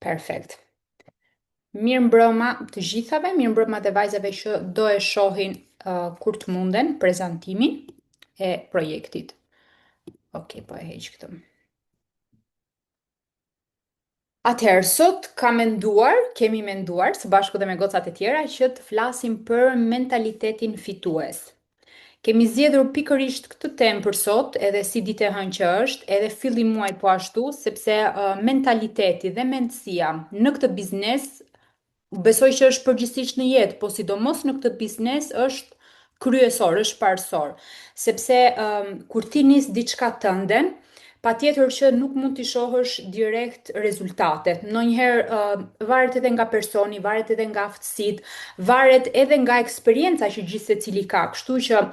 Perfekt. Mirëmbrëma të gjithave, mirëmbrëma dhe vajzave që do e shohin uh, kur të munden prezantimin e projektit. Ok, po e heq këtë. Atëherë, sot kam menduar, kemi menduar, së bashku dhe me gocat e tjera, që të flasim për mentalitetin fitues. Kemi zgjedhur pikërisht këtë temë për sot, edhe si ditë e hënë që është, edhe fillim muaj po ashtu, sepse uh, mentaliteti dhe mendësia në këtë biznes besoj që është përgjithsisht në jetë, po sidomos në këtë biznes është kryesor, është parësor, sepse um, kur ti nis diçka tënden, patjetër që nuk mund t'i shohësh direkt rezultatet. Ndonjëherë uh, varet edhe nga personi, varet edhe nga aftësitë, varet edhe nga eksperienca që gjithsecili ka. Kështu që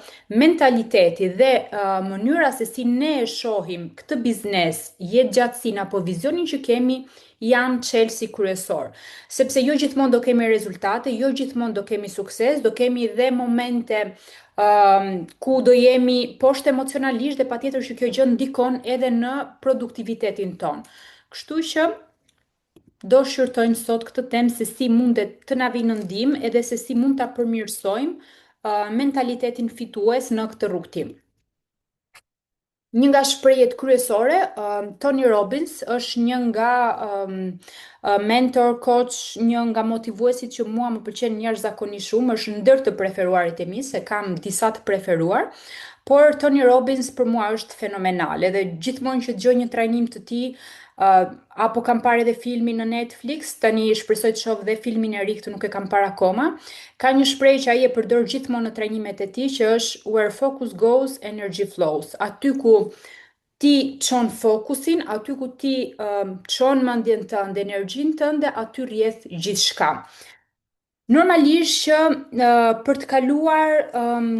mentaliteti dhe uh, mënyra se si ne e shohim këtë biznes, jetëgjatësinë apo vizionin që kemi janë çelësi kryesor. Sepse jo gjithmonë do kemi rezultate, jo gjithmonë do kemi sukses, do kemi dhe momente um, ku do jemi poshtë emocionalisht dhe patjetër që kjo gjë ndikon edhe në produktivitetin tonë. Kështu që do shqyrtojmë sot këtë temë se si mundet të na vijë në ndihmë edhe se si mund ta përmirësojmë uh, mentalitetin fitues në këtë rrugëtim. Një nga shprehjet kryesore, um, Tony Robbins është një nga um, mentor, coach, një nga motivuesit që mua më pëlqen jashtëzakonisht shumë, është ndër të preferuarit e mi, se kam disa të preferuar, por Tony Robbins për mua është fenomenal, edhe gjithmonë që dëgjoj një trajnim të tij, uh, apo kam parë edhe filmin në Netflix, tani shpresoj të shoh dhe filmin e ri, këtë nuk e kam parë akoma. Ka një shprehje që ai e përdor gjithmonë në trajnimet e tij që është where focus goes, energy flows. Aty ku ti çon fokusin, aty ku ti um, çon mendjen tënde, energjinë tënde, aty rrjedh gjithçka. Normalisht që për të kaluar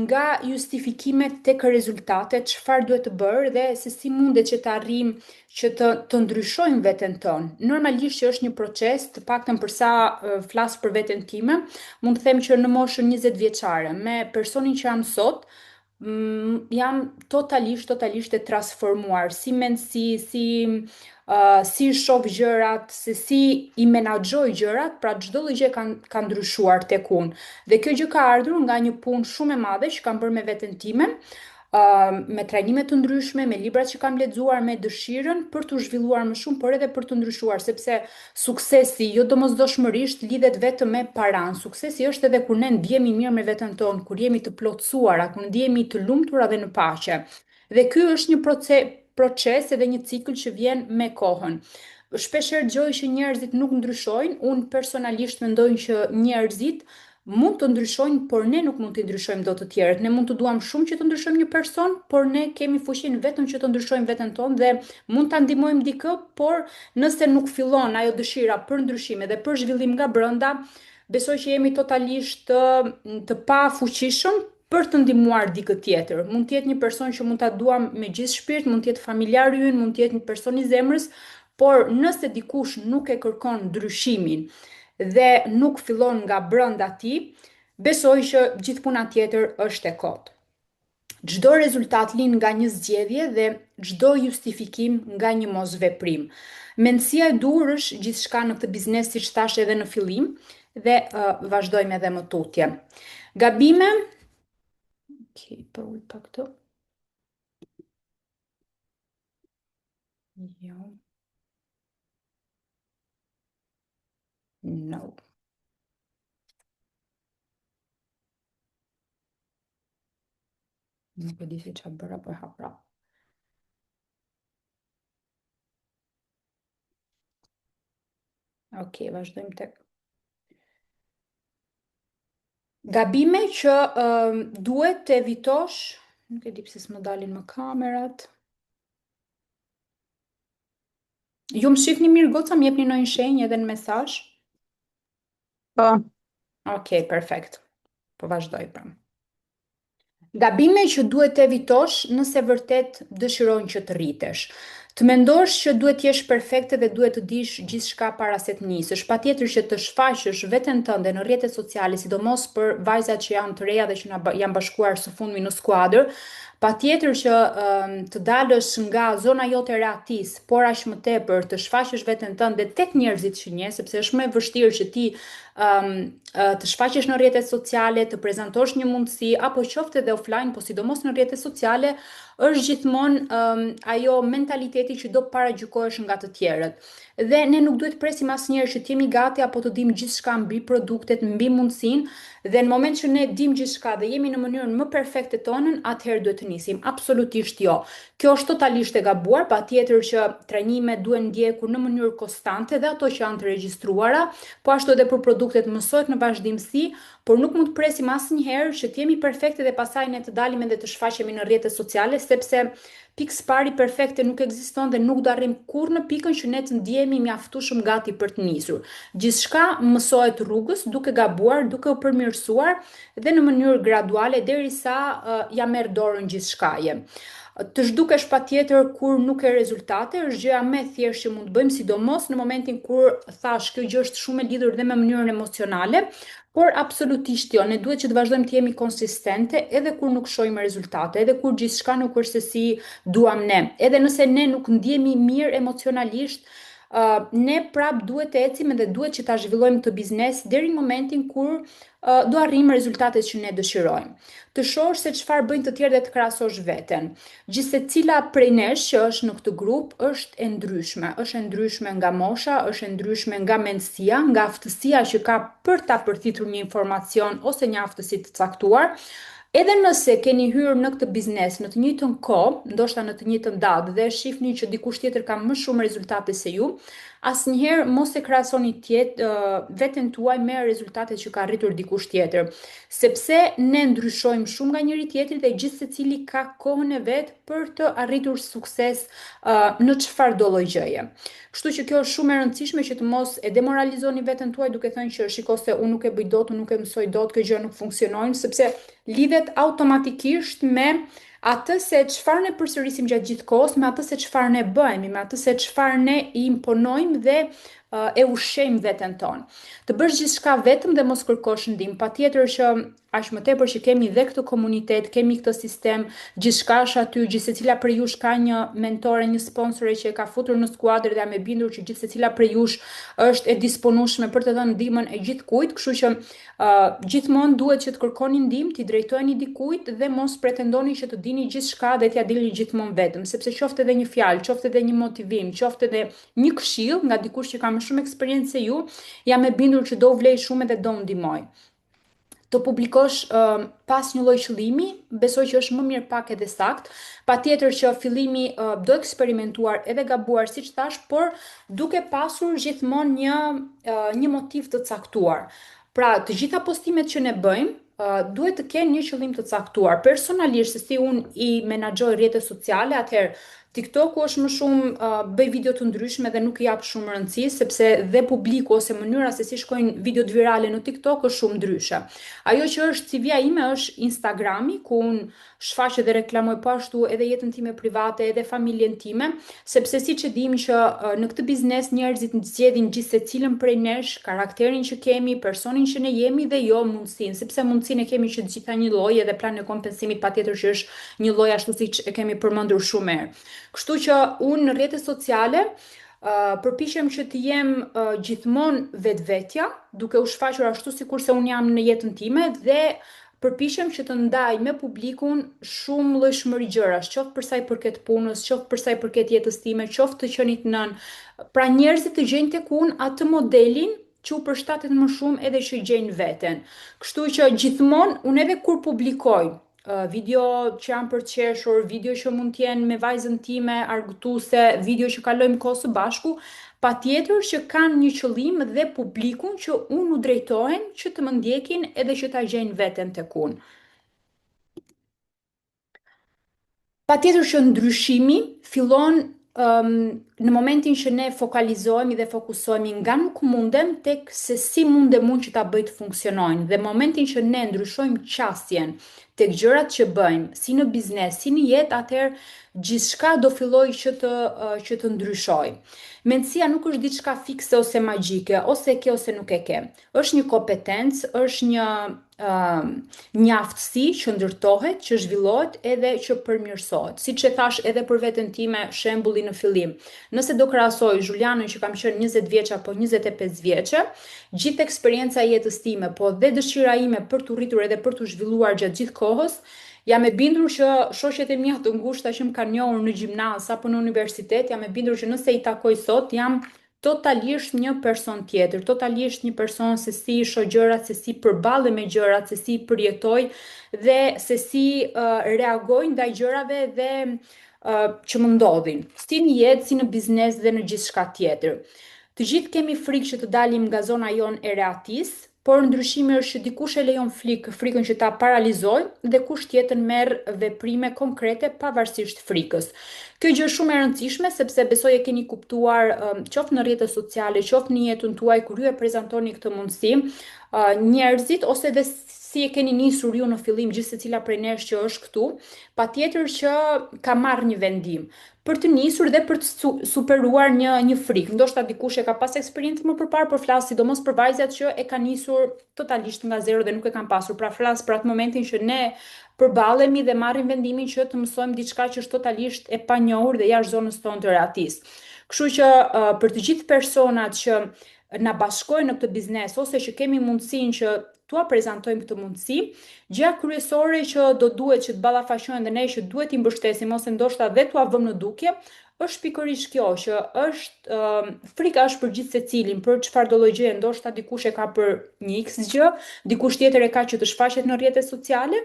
nga justifikimet tek rezultatet, çfarë duhet të bërë dhe se si mundet që të arrijmë që të të ndryshojmë veten tonë. Normalisht që është një proces, të paktën për sa flas për veten time, mund të them që në moshën 20 vjeçare, me personin që jam sot, mm, jam totalisht, totalisht e transformuar, si mendësi, si, uh, si shoh gjërat, se si i menaxhoj gjërat, pra çdo lloj gjë ka, ka ndryshuar tek unë. Dhe kjo gjë ka ardhur nga një punë shumë e madhe që kam bërë me veten time, me trajnime të ndryshme, me librat që kam lexuar, me dëshirën për t'u zhvilluar më shumë, por edhe për të ndryshuar, sepse suksesi jo domosdoshmërisht lidhet vetëm me paranë. Suksesi është edhe kur ne ndihemi mirë me veten tonë, kur jemi të plotësuara, kur ndihemi të lumtura dhe në paqe. Dhe ky është një proces proces edhe një cikël që vjen me kohën. Shpeshherë dëgjoj që njerëzit nuk ndryshojnë, unë personalisht mendoj që njerëzit mund të ndryshojnë, por ne nuk mund t'i ndryshojmë dot të tjerët. Ne mund të duam shumë që të ndryshojmë një person, por ne kemi fuqinë vetëm që të ndryshojmë veten tonë dhe mund ta ndihmojmë dikë, por nëse nuk fillon ajo dëshira për ndryshim edhe për zhvillim nga brenda, besoj që jemi totalisht të, të pafuqishëm për të ndihmuar dikë tjetër. Mund të jetë një person që mund ta duam me gjithë shpirt, mund të jetë familjari ynë, mund të jetë një person i zemrës, por nëse dikush nuk e kërkon ndryshimin dhe nuk fillon nga brenda tij, besoj që gjithë puna tjetër është e kotë. Çdo rezultat lind nga një zgjedhje dhe çdo justifikim nga një mosveprim. Mendësia e duhur është gjithçka në këtë biznes, siç thashë edhe në fillim, dhe uh, vazhdojmë edhe më tutje. Gabime. Ok, po ul pak këtu. Jo. No. Nuk e di se ça bëra, po e hap prapë. Ok, vazhdojmë tek. Gabime që uh, duhet të evitosh, nuk e di pse s'më dalin më kamerat. Ju më shihni mirë goca, më jepni ndonjë shenjë edhe në mesazh. Po. Ok, perfekt. Po vazhdoj pra. Gabime që duhet të evitosh nëse vërtet dëshiron që të rritesh. Të mendosh që duhet të jesh perfekte dhe duhet të dish gjithçka para se të nisësh. Patjetër që të shfaqësh veten tënde në rrjetet sociale, sidomos për vajzat që janë të reja dhe që na janë bashkuar së fundmi në skuadër, Patjetër që të dalësh nga zona jote e rehatisë, por aq më tepër të shfaqësh veten tënde tek njerëzit që njeh, sepse është më e vështirë që ti um, të shfaqesh në rrjetet sociale, të prezantosh një mundësi apo qoftë edhe offline, po sidomos në rrjetet sociale, është gjithmonë ajo mentaliteti që do paragjykohesh nga të tjerët. Dhe ne nuk duhet të presim asnjëherë që të jemi gati apo të dimë gjithçka mbi produktet, mbi mundësinë, dhe në moment që ne dimë gjithçka dhe jemi në mënyrën më perfekte tonën, atëherë duhet të nisim. Absolutisht jo. Kjo është totalisht e gabuar, patjetër që trajnimet duhen ndjekur në mënyrë konstante dhe ato që janë të regjistruara, po ashtu edhe për produktet mësohet në vazhdimësi, por nuk mund të presim asnjëherë që të jemi perfekte dhe pastaj ne të dalim edhe të shfaqemi në rrjetet sociale, sepse pikësëpari perfekte nuk ekziston dhe nuk do arrijmë kurrë në pikën që ne të ndihemi mjaftueshëm gati për të nisur. Gjithçka mësohet rrugës, duke gabuar, duke u përmirësuar dhe në mënyrë graduale derisa ia merr dorën gjithçkaje. Të zhdukesh patjetër kur nuk ke rezultate është gjëja më e thjeshtë që mund të bëjmë, sidomos në momentin kur thashë kjo gjë është shumë e lidhur dhe me mënyrën emocionale, por absolutisht jo, ne duhet që të vazhdojmë të jemi konsistente edhe kur nuk shohim rezultate, edhe kur gjithçka nuk është se si duam ne. Edhe nëse ne nuk ndihemi mirë emocionalisht, ne prap duhet të ecim edhe duhet që ta zhvillojmë këtë biznes deri në momentin kur do arrijmë rezultatet që ne dëshirojmë. Të shohësh se çfarë bëjnë të tjerë dhe të krahasosh veten. Gjithsecila prej nesh që është në këtë grup është e ndryshme, është e ndryshme nga mosha, është e ndryshme nga mendësia, nga aftësia që ka për ta përthithur një informacion ose një aftësi të caktuar. Edhe nëse keni hyrë në këtë biznes në të njëjtën kohë, ndoshta në të njëjtën datë dhe shihni që dikush tjetër ka më shumë rezultate se ju, asnjëherë mos e krahasoni veten tuaj me rezultatet që ka arritur dikush tjetër, sepse ne ndryshojmë shumë nga njëri-tjetri dhe gjithsecili ka kohën e vet për të arritur sukses në çfarëdo lloj gjëje. Kështu që kjo është shumë e rëndësishme që të mos e demoralizoni veten tuaj duke thënë që shiko se unë nuk e bëj dot, unë nuk e mësoj dot, kjo gjë nuk funksionon, sepse lidhet automatikisht me atë se çfarë ne përsërisim gjatë gjithë kohës, me atë se çfarë ne bëhemi, me atë se çfarë ne i imponojmë dhe e ushqejmë veten tonë. Të bësh gjithçka vetëm dhe mos kërkosh ndihmë. Patjetër që aq më tepër që kemi dhe këtë komunitet, kemi këtë sistem, gjithçka është aty, gjithsecila prej jush ka një mentore, një sponsore që e ka futur në skuadër dhe jam e bindur që gjithsecila prej jush është e disponueshme për të dhënë ndihmën e gjithkujt, kështu që gjithmonë duhet që të kërkoni ndihmë, t'i drejtoheni dikujt dhe mos pretendoni që të dini gjithçka dhe t'ia dilni gjithmonë vetëm, sepse qoftë edhe një fjalë, qoftë edhe një motivim, qoftë edhe një këshillë nga dikush që ka më shumë eksperiencë se ju, jam e bindur që do u vlejë shumë edhe do u ndihmojë. Të publikosh pas një lloj qëllimi, besoj që është më mirë pak edhe sakt. Patjetër që fillimi do eksperimentuar edhe gabuar siç thashë, por duke pasur gjithmonë një motiv të caktuar. Pra, të gjitha postimet që ne bëjmë, duhet të kenë një qëllim të caktuar. Personalisht, se si unë i menaxhoj rrjetet sociale, atëherë TikToku është më shumë bëj video të ndryshme dhe nuk i jap shumë rëndësi, sepse dhe publiku ose mënyra se si shkojnë videot virale në TikTok është shumë ndryshe. Ajo që është CV-ja ime është Instagrami, ku unë shfaq dhe reklamoj po ashtu edhe jetën time private, edhe familjen time, sepse siç e dimë që në këtë biznes njerëzit zgjedhin gjithsecilën prej nesh, karakterin që kemi, personin që ne jemi dhe jo mundësinë, sepse mundësinë e kemi që të gjitha një lloj edhe planin e kompensimit patjetër që është një lloj ashtu siç e kemi përmendur shumë herë. Kështu që unë në rrjetet sociale përpiqem që të jem gjithmonë vetvetja, duke u shfaqur ashtu sikurse unë jam në jetën time dhe përpiqem që të ndaj me publikun shumë llojshmëri gjërash, qoftë për sa i përket punës, qoftë për sa i përket jetës time, qoftë të qenit nënë. Pra njerëzit të gjejnë tek unë atë modelin që u përshtatet më shumë edhe që gjejnë veten. Kështu që gjithmonë unë edhe kur publikoj video që janë për të qeshur, video që mund të jenë me vajzën time argëtuese, video që kalojmë kohë së bashku, patjetër që kanë një qëllim dhe publikun që unë u drejtohem që të më ndjekin edhe që ta gjejnë veten tek unë. Patjetër që ndryshimi fillon um, Në momentin që ne fokalizohemi dhe fokusohemi nga nuk mundem tek se si mundem unë që ta bëj të funksionojnë dhe momentin që ne ndryshojmë qasjen tek gjërat që bëjmë, si në biznes, si në jetë, atëherë gjithçka do fillojë që të ndryshojë. Mendësia nuk është diçka fikse ose magjike, ose e ke ose nuk e ke. Është një kompetencë, është një aftësi që ndërtohet, që zhvillohet edhe që përmirësohet. Siç e thash edhe për veten time shembulli në fillim. Nëse do krahasoj Julianën që kam qenë 20 vjeç apo 25 vjeçe, gjithë eksperienca e jetës time, po dhe dëshira ime për t'u rritur edhe për t'u zhvilluar gjatë gjithë kohës, jam e bindur që shoqet e mia të ngushta që më kanë njohur në gjimnaz apo në universitet, jam e bindur që nëse i takoj sot, jam totalisht një person tjetër, totalisht një person se si shoh gjërat, se si përballem me gjërat, se si përjetoj dhe se si reagoj ndaj gjërave dhe që më ndodhin, si në jetë, si në biznes dhe në gjithçka tjetër. Të gjithë kemi frikë që të dalim nga zona jonë e rehatisë, por ndryshimi është që dikush e lejon frikën që ta paralizojë dhe kush tjetër merr veprime konkrete pavarësisht frikës. Kjo gjë është shumë e rëndësishme sepse besoj e keni kuptuar qoftë në rrjetet sociale, qoftë në jetën tuaj kur ju e prezantoni këtë mundësi, njerëzit ose edhe si e keni nisur ju në fillim gjithsecila prej nesh që është këtu, patjetër që ka marrë një vendim për të nisur dhe për të superuar një frikë. Ndoshta dikush e ka pas eksperiencë më përpara, por flas sidomos për vajzat që e kanë nisur totalisht nga zero dhe nuk e kanë pasur. Pra flas për atë momentin që ne përballemi dhe marrim vendimin që të mësojmë diçka që është totalisht e panjohur dhe jashtë zonës tonë të rehatisë. Kështu që për të gjithë personat që na bashkojnë në këtë biznes ose që kemi mundësinë që t'ua prezantojmë këtë mundësi, gjëja kryesore që do duhet që të ballafaqojnë dhe ne që duhet t'i mbështesim ose ndoshta dhe t'ua vëmë në dukje, është pikërisht kjo që është frika është për gjithë secilin, për çfarë do lloj gjëje, ndoshta dikush e ka për një X gjë, dikush tjetër e ka që të shfaqet në rrjetet sociale.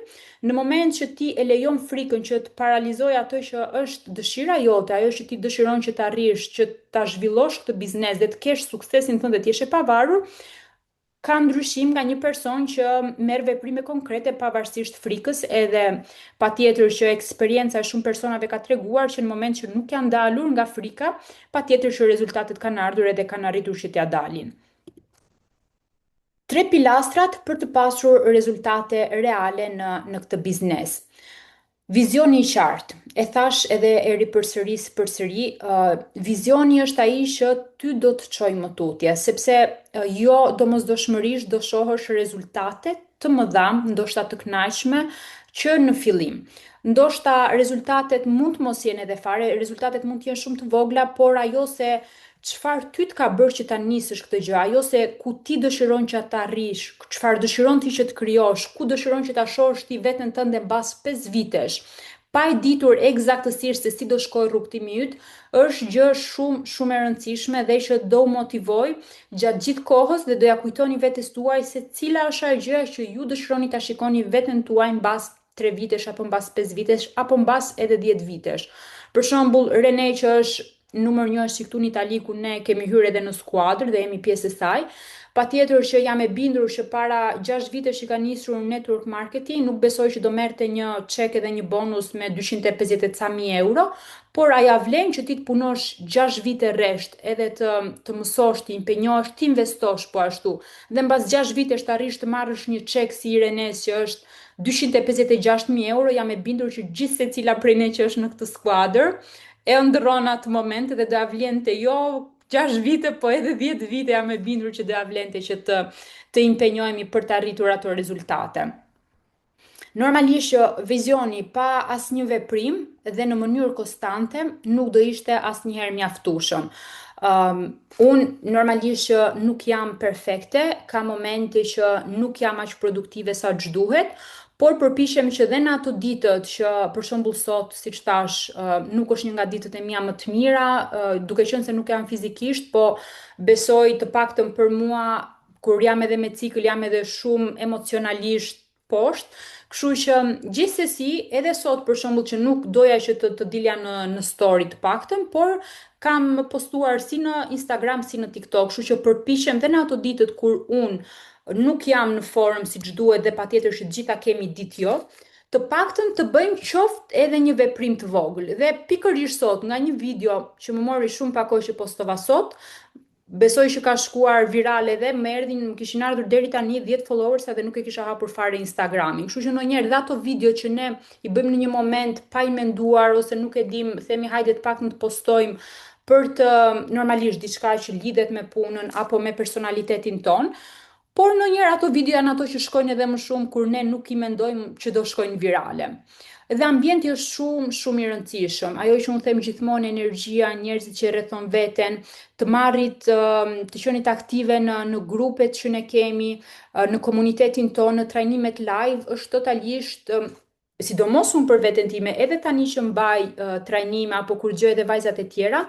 Në moment që ti e lejon frikën që të paralizojë atë që është dëshira jote, ajo që ti dëshiron që të arrish, që ta zhvillosh këtë biznes dhe të kesh suksesin tënd dhe të jesh e pavarur, ka ndryshim nga një person që merr veprime konkrete pavarësisht frikës, edhe patjetër që eksperienca e shumë personave ka treguar që në moment që nuk janë ndalur nga frika, patjetër që rezultatet kanë ardhur edhe kanë arritur që t'ia dalin. Tre pilastrat për të pasur rezultate reale në këtë biznes. Vizioni i qartë, e thash edhe e ripërsëris përsëri, vizioni është ai që ty do të çojë më tutje, sepse jo domosdoshmërisht do shohësh rezultate të mëdha, ndoshta të kënaqshme, që në fillim. Ndoshta rezultatet mund të mos jenë edhe fare, rezultatet mund të jenë shumë të vogla, por ajo se çfarë ty të ka bërë që ta nisësh këtë gjë, ajo se ku ti dëshiron që ta arrish, çfarë dëshiron ti që të krijosh, ku dëshiron që ta shohësh ti veten tënde mbas 5 vitesh, pa e ditur eksaktësisht se si do shkojë rrugëtimi yt, është gjë shumë shumë e rëndësishme dhe që do motivoj gjatë gjithë kohës dhe do ja kujtoni vetes tuaj se cila është ajo gjëja që ju dëshironi ta shikoni veten tuaj mbas 3 vitesh apo mbas 5 vitesh apo mbas edhe 10 vitesh. Për shembull, Rene që është numër 1 është këtu në Itali ku ne kemi hyrë edhe në skuadër dhe jemi pjesë e saj. Patjetër që jam e bindur që para 6 vitesh që ka nisur network marketing, nuk besoj që do merrte një çek edhe një bonus me 250 e ca mijë euro, por aja vlen që ti të punosh 6 vite rresht edhe të mësosh, të impenjohesh, të investosh po ashtu. Dhe mbas 6 vitesh të arrish të marrësh një çek si i Renes që është 256.000 euro, jam e bindur që gjithë secila prej ne që është në këtë skuadër e ëndërron atë moment dhe do ja vlente jo 6 vite, po edhe 10 vite jam e bindur që do ja vlente që të impenjohemi për të arritur ato rezultate. Normalisht që vizioni pa asnjë veprim dhe në mënyrë konstante nuk do ishte asnjëherë mjaftueshëm. Unë normalisht që nuk jam perfekte, ka momente që nuk jam aq produktive sa ç'duhet, por përpiqem që dhe në ato ditët që për shembull sot, siç thash, nuk është një nga ditët e mia më të mira, duke qenë se nuk jam fizikisht, po besoj të paktën për mua kur jam edhe me cikël, jam edhe shumë emocionalisht poshtë, kështu që gjithsesi edhe sot për shembull që nuk doja që të dilja në story të paktën, por kam postuar si në Instagram si në TikTok, kështu që përpiqem dhe në ato ditët kur unë nuk jam në formë siç duhet dhe patjetër që të gjitha kemi ditë jo, Të paktën të bëjmë qoftë edhe një veprim të vogël. Dhe pikërisht sot, nga një video që më mori shumë pak kohë që postova sot, besoj që ka shkuar viral edhe më erdhin, më kishin ardhur deri tani 10 followers edhe nuk e kisha hapur fare Instagramin. Kështu që ndonjëherë dhe ato video që ne i bëjmë në një moment pa i menduar ose nuk e dim, themi hajde të paktën të postojmë për të normalisht diçka që lidhet me punën apo me personalitetin tonë. Por ndonjëherë ato video janë ato që shkojnë edhe më shumë kur ne nuk i mendojmë që do shkojnë virale. Dhe ambienti është shumë shumë i rëndësishëm. Ajo që unë them gjithmonë energjia, njerëzit që rrethon veten, të marrit të qenit aktive në grupet që ne kemi, në komunitetin tonë, në trajnimet live, është totalisht sidomos unë për veten time, edhe tani që mbaj trajnime apo kur dëgjoj edhe vajzat e tjera,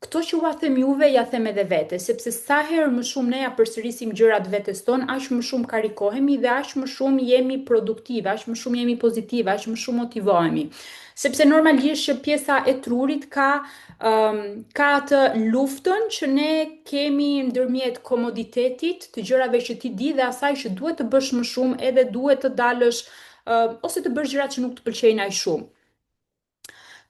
këto që ua them juve, ja them edhe vetes, sepse sa herë më shumë ne ja përsërisim gjërat vetes tonë, aq më shumë karikohemi dhe aq më shumë jemi produktive, aq më shumë jemi pozitive, aq më shumë motivohemi. Sepse normalisht që pjesa e trurit ka atë luftën që ne kemi ndërmjet komoditetit, të gjërave që ti di dhe asaj që duhet të bësh më shumë edhe duhet të dalësh ose të bësh gjërat që nuk të pëlqejnë aq shumë.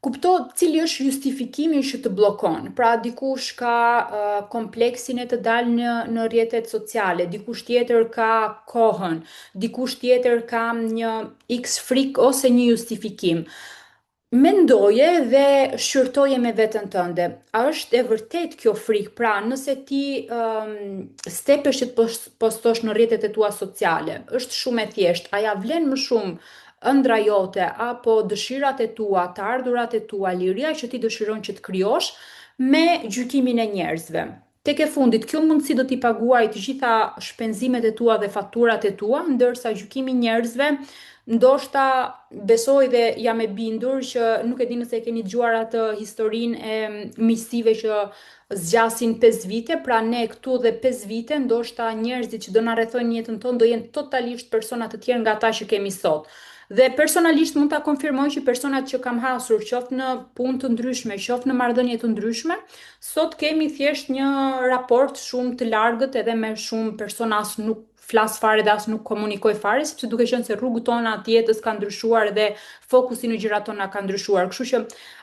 Kupto cili është justifikimi që të bllokon. Pra dikush ka kompleksin e të dalë në rrjetet sociale, dikush tjetër ka kohën, dikush tjetër ka një X frikë ose një justifikim. Mendoje dhe shqyrtoje me veten tënde. A është e vërtet kjo frikë? Pra, nëse ti stepesh që të postosh në rrjetet e tua sociale, është shumë e thjeshtë. A ja vlen më shumë ëndra jote apo dëshirat e tua, të ardhurat e tua, liria që ti dëshiron që të krijosh me gjykimin e njerëzve? Tek e fundit, kjo mundësi do t'i paguaj të gjitha shpenzimet e tua dhe faturat e tua, ndërsa gjykimi i njerëzve ndoshta besoj dhe jam e bindur që nuk e di nëse e keni dëgjuar atë historinë e miqësive që zgjasin 5 vite, pra ne këtu dhe 5 vite ndoshta njerëzit që do na rrethojnë në jetën tonë do jenë totalisht persona të tjerë nga ata që kemi sot. Dhe personalisht mund ta konfirmoj që personat që kam hasur, qoftë në punë të ndryshme, qoftë në marrëdhënie të ndryshme, sot kemi thjesht një raport shumë të largët edhe me shumë persona as nuk flas fare dhe as nuk komunikoj fare, sepse duke qenë se rrugët tona të jetës kanë ndryshuar dhe fokusi në gjërat tona ka ndryshuar. Kështu që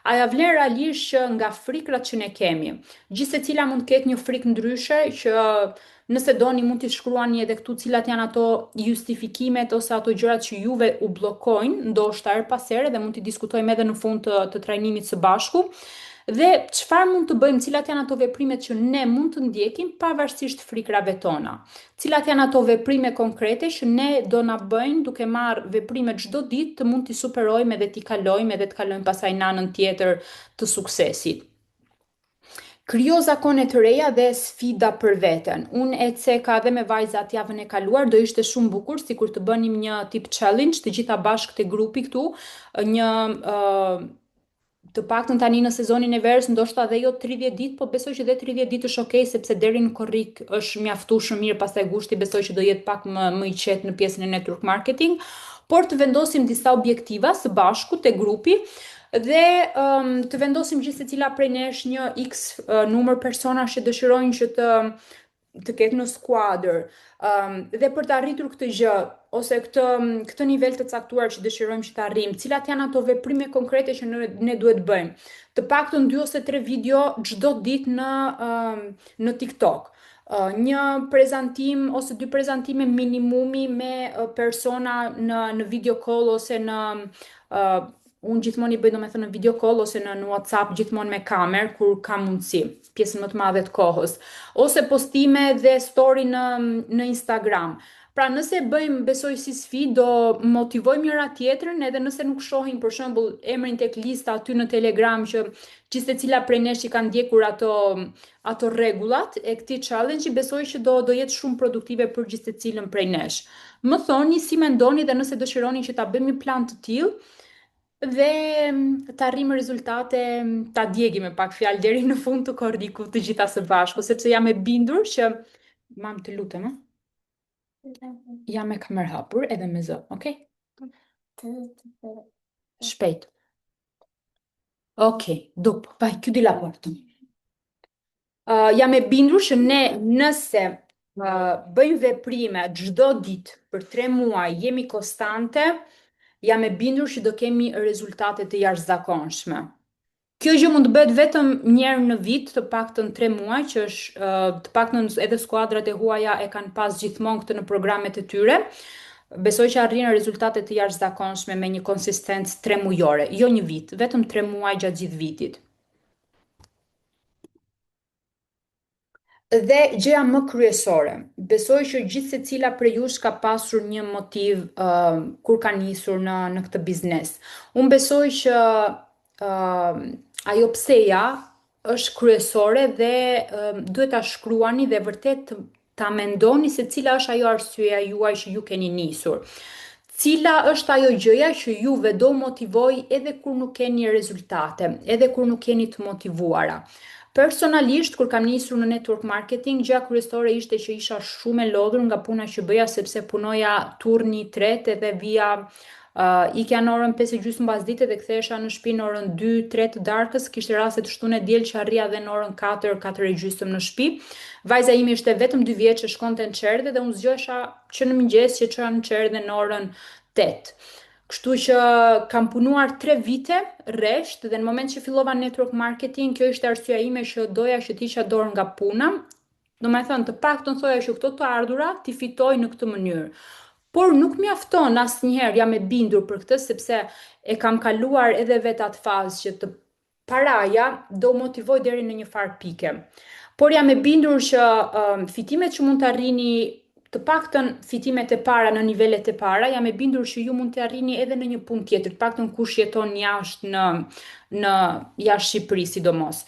a ja vlen realisht që nga frikrat që ne kemi, gjithsecila mund të ketë një frikë ndryshe që nëse doni mund t'i shkruani edhe këtu cilat janë ato justifikimet ose ato gjërat që juve u bllokojnë, ndoshta herë pas here dhe mund t'i diskutojmë edhe në fund të trajnimit së bashku. Dhe çfarë mund të bëjmë, cilat janë ato veprimet që ne mund të ndjekim pavarësisht frikrave tona. Cilat janë ato veprime konkrete që ne do na bëjnë duke marrë veprime çdo ditë të mund t'i superojmë edhe t'i kalojmë edhe të kalojmë pasaj në anën tjetër të suksesit. Krijo zakone të reja dhe sfida për veten. Unë e ceka edhe me vajzat javën e kaluar, do ishte shumë bukur sikur të bënim një tip challenge të gjitha bashkë te grupi këtu, një të paktën tani në sezonin e verës, ndoshta edhe jo 30 ditë, po besoj që edhe 30 ditë është okay sepse deri në korrik është mjaftueshëm mirë, pastaj gushti besoj që do jetë pak më i qetë në pjesën e network marketing, por të vendosim disa objektiva së bashku te grupi dhe të vendosim gjithë secila prej nesh një X numër personash që dëshirojnë që të ketë në skuadër. Dhe për të arritur këtë gjë ose këtë nivel të caktuar që dëshirojmë që të arrijmë, cilat janë ato veprime konkrete që ne duhet bëjmë? Të paktën 2 ose 3 video çdo ditë në TikTok. Një prezantim ose dy prezantime minimumi me persona në video call ose në unë gjithmonë i bëj domethënë në video call ose në WhatsApp gjithmonë me kamerë kur kam mundësi, pjesën më të madhe të kohës, ose postime dhe story në Instagram. Pra nëse bëjmë besoj si sfidë do motivojmë njëra tjetrën edhe nëse nuk shohim për shembull emrin tek lista aty në Telegram që gjithsecila prej nesh i ka ndjekur ato rregullat e këtij challenge, besoj që do jetë shumë produktive për gjithsecilën prej nesh. Më thoni si mendoni dhe nëse dëshironi që ta bëjmë një plan të tillë dhe të arrijmë rezultate, ta djegim me pak fjalë deri në fund të korrikut të gjitha së bashku, sepse jam e bindur që mam të lutem, ë? Jam me kamerë hapur edhe me zë, okay? Shpejt. Ok, dopo, vai, chiudi la porta. Jam e bindur që ne nëse bëjmë veprime çdo ditë për 3 muaj, jemi konstante. jam e bindur që do kemi rezultate të jashtëzakonshme. Kjo gjë mund të bëhet vetëm një herë në vit, të paktën 3 muaj, që është të paktën edhe skuadrat e huaja e kanë pas gjithmonë këtë në programet e tyre. Besoj që arrijnë rezultate të jashtëzakonshme me një konsistencë 3 mujore, jo një vit, vetëm 3 muaj gjatë gjithë vitit. Dhe gjëja më kryesore, besoj që gjithsecila prej jush ka pasur një motiv kur ka nisur në në këtë biznes. Unë besoj që uh, ajo pseja është kryesore dhe uh, duhet ta shkruani dhe vërtet ta mendoni se cila është ajo arsyeja juaj që ju keni nisur. Cila është ajo gjëja që juve do motivojë edhe kur nuk keni rezultate, edhe kur nuk jeni të motivuara. Personalisht, kur kam nisur në network marketing, gjëja kryesore ishte që isha shumë e lodhur nga puna që bëja sepse punoja turni i tretë edhe vija Uh, ikja në orën 5 e gjysmë mbasdite dhe kthehesha në shtëpi në orën 2, 3 të darkës, kishte raste të shtunë e diel që arrija dhe në orën 4, 4 e gjysmë në shtëpi. Vajza ime ishte vetëm 2 vjeç e shkonte në çerdhe dhe unë zgjohesha që në mëngjes që çoja në çerdhe në orën 8. Kështu që kam punuar 3 vite rresht dhe në moment që fillova network marketing, kjo ishte arsyeja ime që doja që të hiqja dorë nga puna. Domethënë, të paktën thoja që këto të ardhura t'i fitoj në këtë mënyrë. Por nuk mjafton asnjëherë, jam e bindur për këtë sepse e kam kaluar edhe vetë atë fazë që të paraja do motivoj deri në një farë pike. Por jam e bindur që um, fitimet që mund të arrini të paktën fitimet e para në nivelet e para, jam e bindur që ju mund të arrini edhe në një punë tjetër, të paktën kush jeton jashtë në në jashtë Shqipërisë sidomos.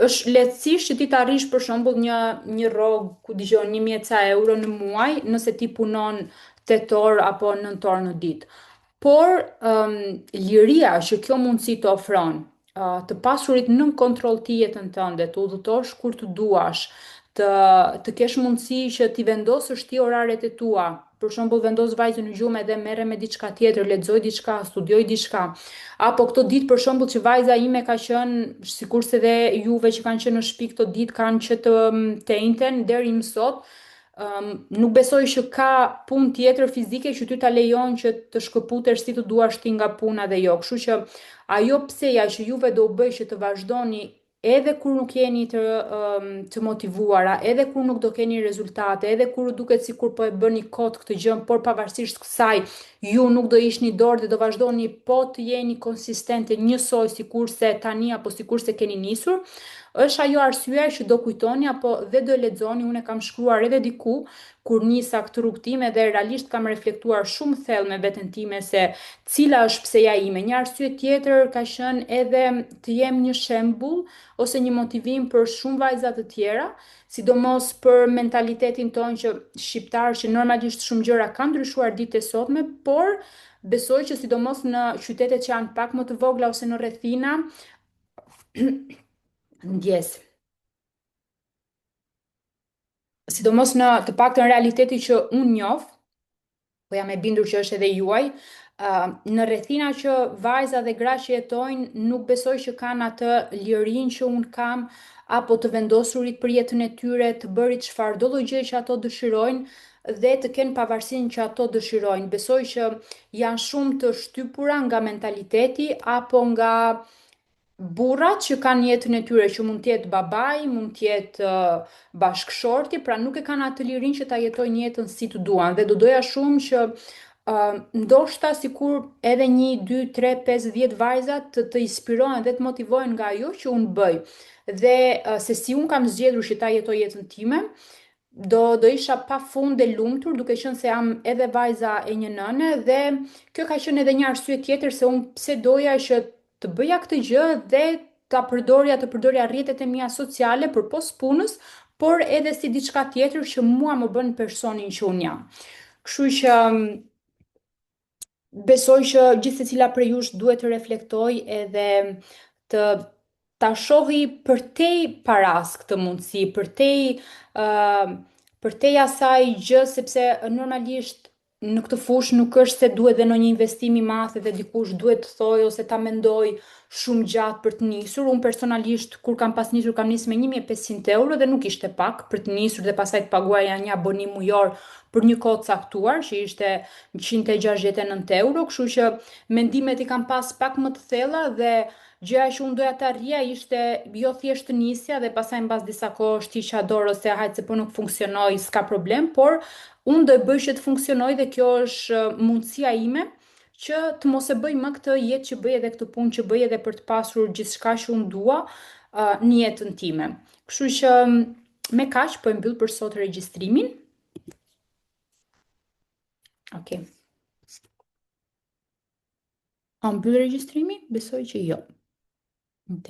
Është lehtësisht që ti të arrish për shembull një një rrogë ku di unë 1000 e ca euro në muaj, nëse ti punon 8 orë apo 9 orë në ditë. Por um, liria që kjo mundësi të ofron, uh, të pasurit nën kontroll ti jetën tënde, të udhëtosh kur të duash, të të kesh mundësi që t'i vendosësh ti oraret e tua. Për shembull, vendos vajzën në gjumë edhe merrem me diçka tjetër, lexoj diçka, studioj diçka. Apo këto ditë për shembull që vajza ime ka qenë, sikurse dhe juve që kanë qenë në shtëpi këto ditë kanë që të të enjten deri më sot, um, nuk besoj që ka punë tjetër fizike që ty ta lejon që të shkëputesh si të duash ti nga puna dhe jo. Kështu që ajo pseja që juve do u bëj që të vazhdoni edhe kur nuk jeni të të motivuara, edhe kur nuk do keni rezultate, edhe kur u duket sikur po e bëni kot këtë gjë, por pavarësisht kësaj, ju nuk do hiqni dorë dhe do vazhdoni po të jeni konsistente njësoj sikurse tani apo sikurse keni nisur, është ajo arsyeja që do kujtoni apo dhe do e lexoni, unë e kam shkruar edhe diku kur nisa këtë rrugëtim edhe realisht kam reflektuar shumë thellë me veten time se cila është pseja ime. Një arsye tjetër ka qenë edhe të jem një shembull ose një motivim për shumë vajza të tjera, sidomos për mentalitetin tonë që shqiptar që normalisht shumë gjëra kanë ndryshuar ditët e sotme, por besoj që sidomos në qytetet që janë pak më të vogla ose në rrethina, ndjesë. Sidomos në të paktën realiteti që unë njoh, po jam e bindur që është edhe juaj, uh, në rrethina që vajza dhe gra që jetojnë, nuk besoj që kanë atë lirinë që unë kam, apo të vendosurit për jetën e tyre, të bërit çfarëdo lloj gjëje që ato dëshirojnë dhe të kenë pavarësinë që ato dëshirojnë. Besoj që janë shumë të shtypura nga mentaliteti apo nga burrat që kanë jetën e tyre, që mund të jetë babai, mund të jetë bashkëshorti, pra nuk e kanë atë lirinë që ta jetojnë jetën si të duan. Dhe do doja shumë që uh, ndoshta sikur edhe një, dy, tre, 5, 10 vajza të, të inspirohen dhe të motivohen nga ajo që unë bëj. Dhe uh, se si unë kam zgjedhur që ta jetoj jetën time, do do isha pa fund e lumtur duke qenë se jam edhe vajza e një nëne dhe kjo ka qenë edhe një arsye tjetër se unë pse doja që të bëja këtë gjë dhe ta përdorja të përdorja rrjetet e mia sociale përpos punës, por edhe si diçka tjetër që mua më bën personin që unë jam. Kështu që mm, besoj që gjithsecila prej jush duhet të reflektojë edhe të ta shohi përtej paras këtë mundësi, përtej uh, përtej asaj gjë sepse normalisht Në këtë fushë nuk është se duhet dhe ndonjë investim i madh dhe dikush duhet të thojë ose ta mendojë shumë gjatë për të nisur. Unë personalisht kur kam pas nisur kam nisur me 1500 euro dhe nuk ishte pak për të nisur dhe pastaj të paguaja një abonim mujor për një kohë të caktuar që ishte 169 euro, kështu që mendimet i kam pas pak më të thella dhe gjëja që unë doja të arrija ishte jo thjesht të nisja dhe pastaj mbas disa kohësh të hiqja dorë ose hajt se po nuk funksionoi, s'ka problem, por unë do e bëj që të funksionojë dhe kjo është mundësia ime që të mos e bëj më këtë jetë që bëj edhe këtë punë që bëj edhe për të pasur gjithçka që unë dua në jetën time. Kështu që me kaq po e mbyll për sot regjistrimin. Okej. Okay. A mbyll regjistrimi? Besoj që jo.